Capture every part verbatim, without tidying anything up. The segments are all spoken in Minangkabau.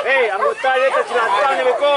Hei, anggota dia tercelantang ni, beko.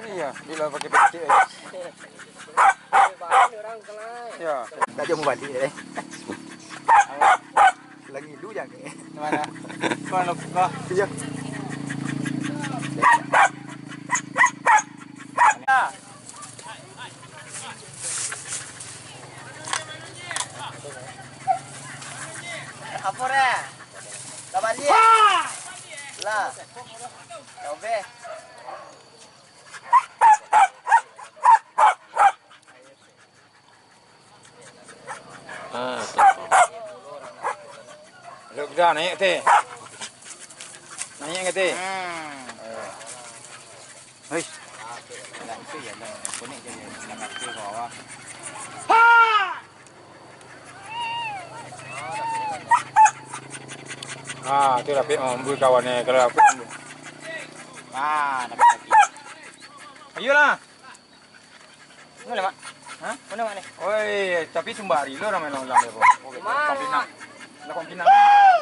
Iya, bila pakai plastik, eh. Ya. Tak jauh balik, eh. Lagi lu jangan, eh. Mana? Kau nak buka? Iya. Apa, Re? Dah balik? Lah. Robek. Ah, tu. Luk dah naik, teh. Naik ke, teh? Hmm. Eh. Hei. Ah, tu lah, Pik. Oh, ambil kawan ni. Kalau aku ambil. Ah, dapat lagi. Ayolah. Mana, Mak? Hah? Mana, Mak, ni? Oi, tapi sumbari lo ramai orang ulang dia, Bang. Mak. Kau pinang. Lah, kau pinang.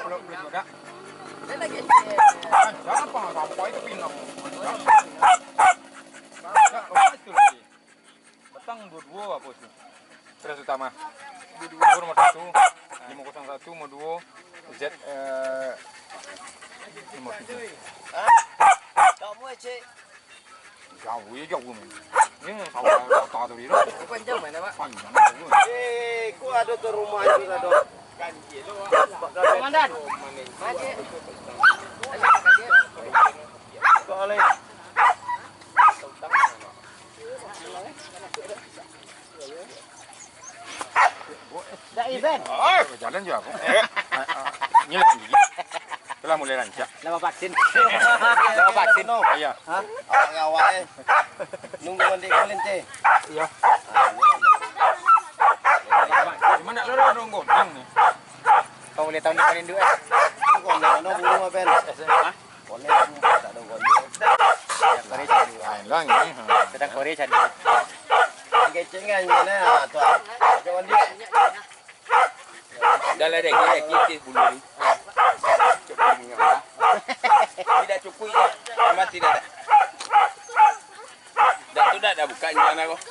Kalau boleh juga. Dia lagi. Kan, siapa? Siapa itu pinang? Siapa? Siapa itu lagi? Batang dua dua apa tu? Beras utama. Dua dua nomor satu, lima kosong satu, nomor dua, Z, eh, nomor tujuh. Hah? Kamu, Cik? Jauh, ya, jauh, men. Ini sawah rata tadi, tu. Itu panjang mana, Pak? Panjang, jauh. Eh, ku ada tu rumah itu, dah, dok. Komandan. Macet. Kau, Lek. Dah, Iben. Jalan je aku. Eh, ah, ah, ini lah gigi. Telah mulai rancak. Lah vaksin. Lah vaksin. Iya. Hah? Awak-awak, eh. Nunggu mandi kalian, teh. Iya. Gimana lo, lo nunggu? Nunggu. Kau boleh tahu ni paling dua, eh? Kau nak, nak bunuh apa, Ben? Hah? Konek tak ada gondok. Lain lah ni, ha. Sedang Korea cari. Kecengan je nah, tuan. Macam mandi. Dah lah, dah, dah, dah, dah, bulu ni. Cukup minyak lah. Tidak cukup je. Mati dah, dah. Dah tu dah, dah buka ni, mana kau?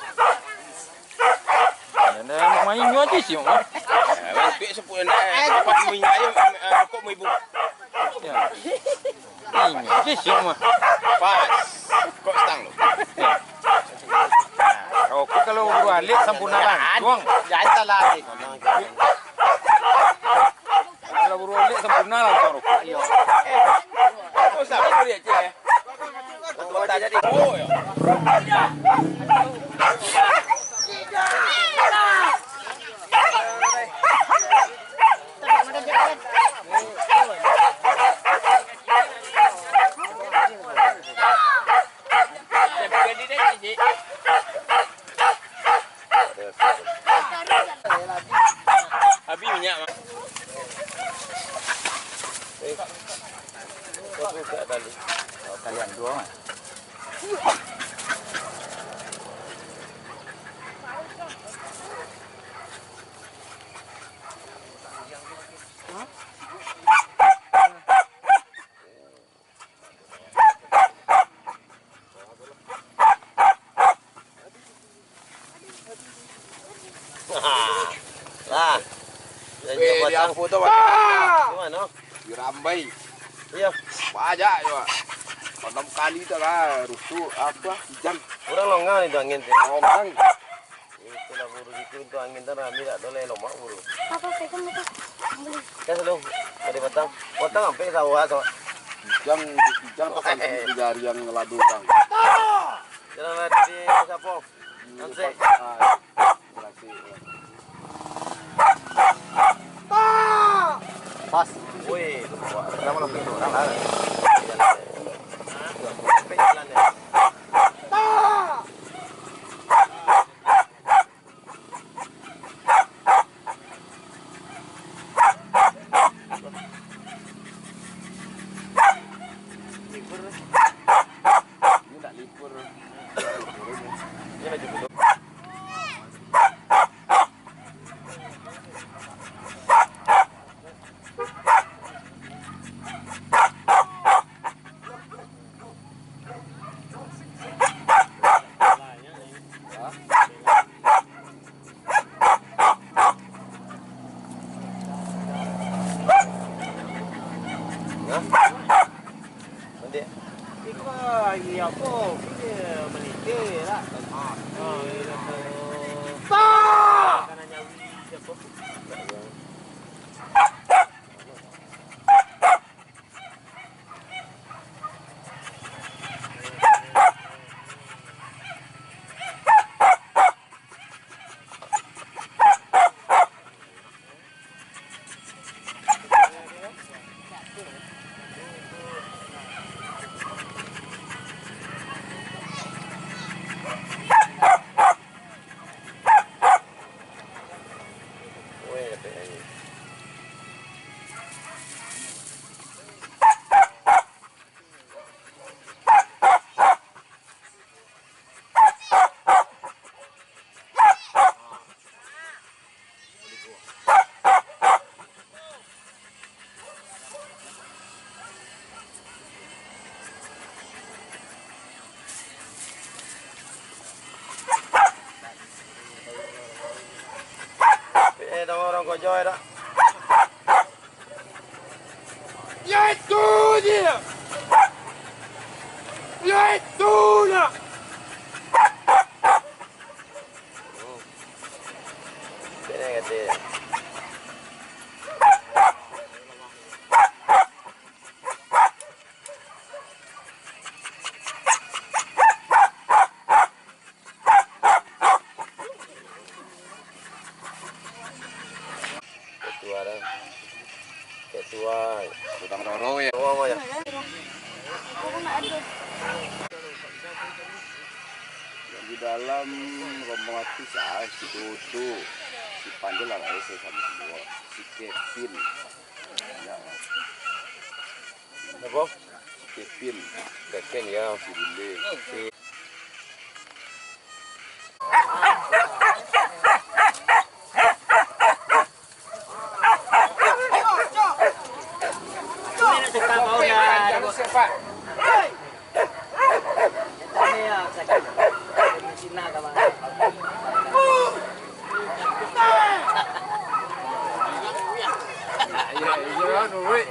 Dah, dah, main nyo aja sih, Mak. Ya, bantuak sepuluh dah. Pas minyak aja, eh, rokok mau ibu. Ya. Inyo, di siang mah. Pas. Kok stang tu? Nah, rokok kalau buru alek sampurna langsuang. Jangan salah alek. Kalau buru alek sampurna langsuang rokok. Iyo. Kok stang tu dia, Cik, eh? Kota jadi. Oh, ya. Habis minyak, Mak. Kalian dua, Mak. Lah. Eh, di apo tu, Pak? Di mano? Di Rambai. Iyo. Banyak jo. Anam kali tu lah, rusuk, apo, hujan. Urang longang itu angin tu. Longang. Itulah buru situ, untuak angin tu rami, tak doleh lomak buru. Apa, pegang apa? Beli. Kas lu, dari batang. Batang sampai sawah tu. Kijang, kijang tak sampai di jari yang ngeladu orang. Jalan lari di siapa? Nanti. Pas. Woi, nama lo pintu orang lah. Sampai jalan ya. Hah? Nanti. Iko, iya, apo? Iyo, malingkik lah. Ah, iyo, apo? Makanan nyawi, apo? Eh, tengok orang kojoi dak? Yaitu dia. Yaitu dia. Ketua dah. Ketua. Tukang roro ya. Roro ya. Yang di dalam rombongan tu sah, si Dodo, si Panjel lah, saya sama dua, si Kevin. Ya. Apa? Si Kevin. Kevin ya. Si Bule. Si Cina ka mah. Iya, iya, nuruik.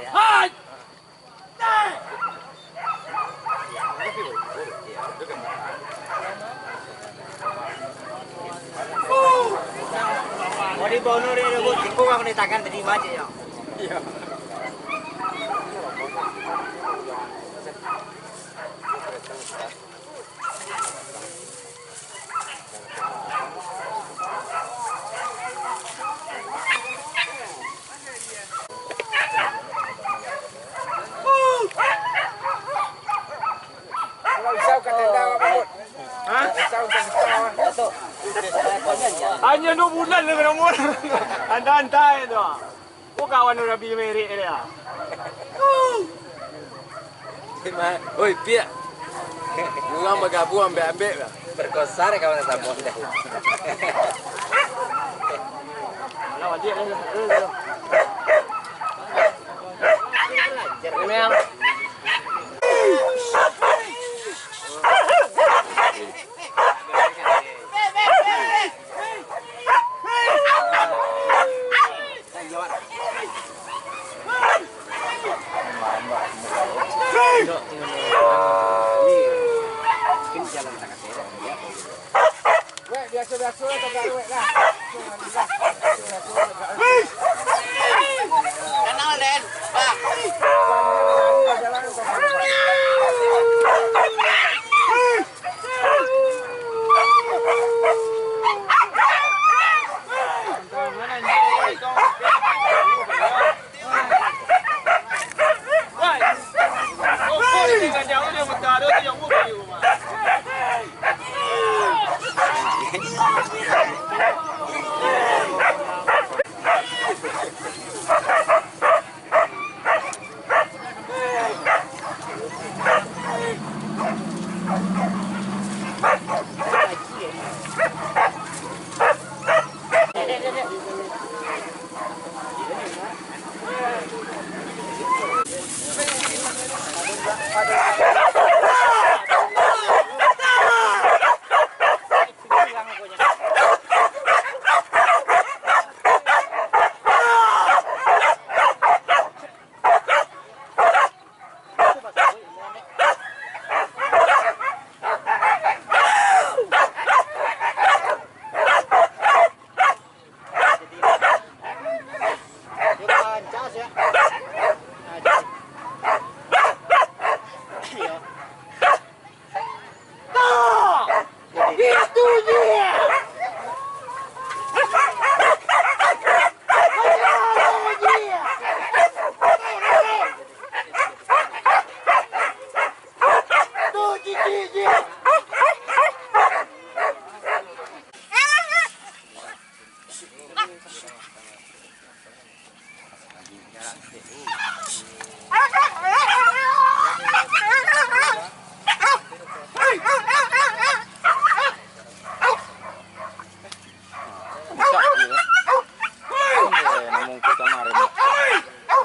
Mau dibunuh dia dulu, tikung aku di tangan tadi, macam ya. Iya. Hah? Hanyo duo bulan lah umur. Anta-anta tu. Ko kawan urang bi merek dia. Oi, piak. Urang bagabuang ambek-ambek lah. Berkosa dek kawan samo deh. Alah, wajib lah. Ini yang Wek, biaso-biaso lah tagak wek lah. Tenang, Den. Bah.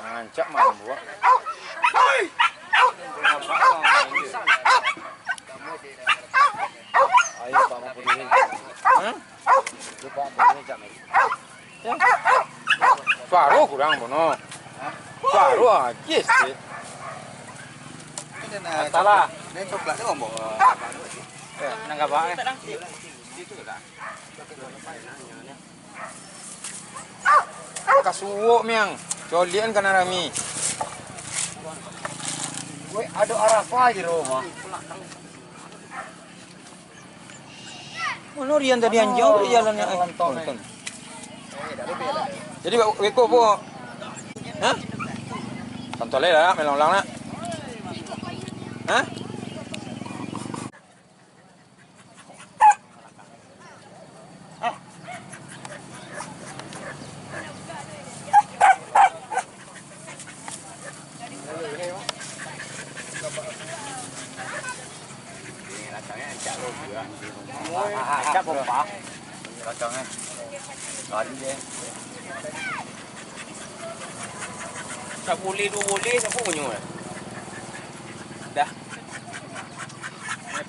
Rancak main buah. Ayo, Pak Mahfud ini. Hah? Ayo, Pak Mahfud ini, cak main. Suaro kurang, Bono. Suaro aja sih. Salah. Ini coklat tu, Bono. Eh, nang gabak, eh. Kasuok, Miang. Colian kana rami. Weh, ado Arafah di rumah. Mano Rian tadi anjing, udah jalan, eh, nonton. Jadi, beko po. Hah? Tonton lah, melong-lang nak. Hah? Rancak pompa. Rancak, eh. Lari deh. Saboleh duo boleh, siapo punyo, eh? Dah.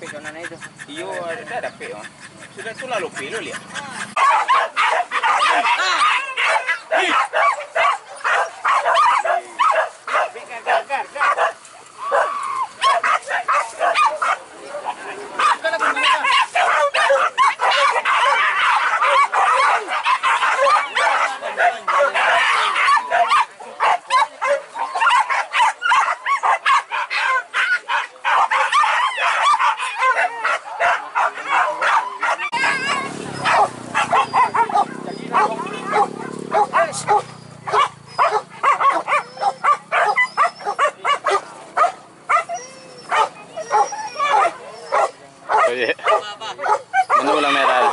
Iyo, ado dapek, Mak. Sudah tu lah, lupo lo liak. Oye. Mano ulang merah?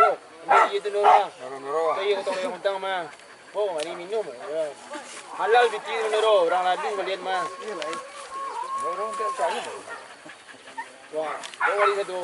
Iyo, ambiak iyo tu, Noro. Noro, Noro. Tu iyo, kotong royong utang mah. Oh, mari minum. Yo. Halal piti tu, Noro. Urang lalu balian mah. Iyo lah, eh. Noro, ambiak utang. Wah, bawa bali satu.